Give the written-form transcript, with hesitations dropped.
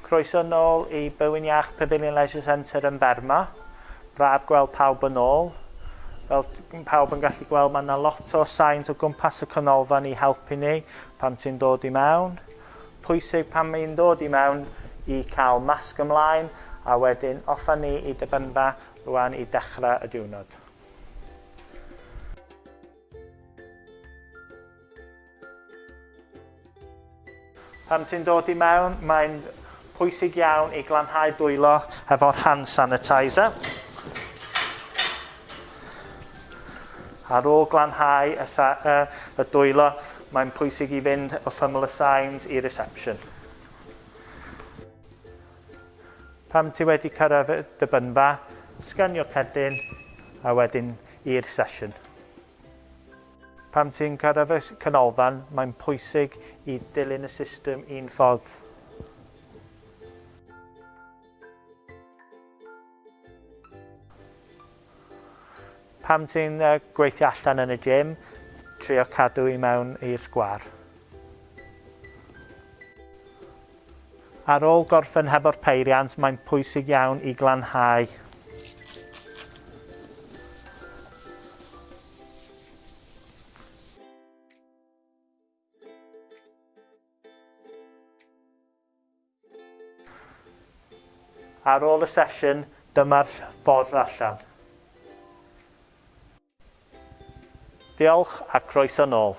Croeso nôl i Byw'n Iach Pavilion Leisure Centre yn Bermo. Braf gweld pawb yn ôl. Fel pawb yn gallu gweld, mae yna lot o signs o gwmpas y canolfan i helpu ni pan ti'n dod i mewn. Pwysig pan mae'n dod i mewn i cael masg ymlaen a wedyn off â ni i dderbynfa rwan i dechrau y diwrnod. Pan ti'n dod i mewn, mae'n pwysig iawn i glanhau dwylo hefo'r hand sanitizer. Ar ôl glanhau y, y, y dwylo, mae'n pwysig i fynd wrth ymyl y signs i reception. Pan ti wedi cyrraedd y dybynfa, sganio cerdyn a wedyn i'r sesiwn. Pan ti'n cyrraedd y canolfan, mae'n pwysig i dilyn y system un ffordd. Pan ti'n gweithio allan yn y gym, trio cadw i mewn i'r sgwâr. Ar ôl gorffen hefo'r peiriant, mae'n pwysig iawn i glanhau. Ar ôl y sesiwn, dyma'r ffordd allan. Diolch a croeso nôl.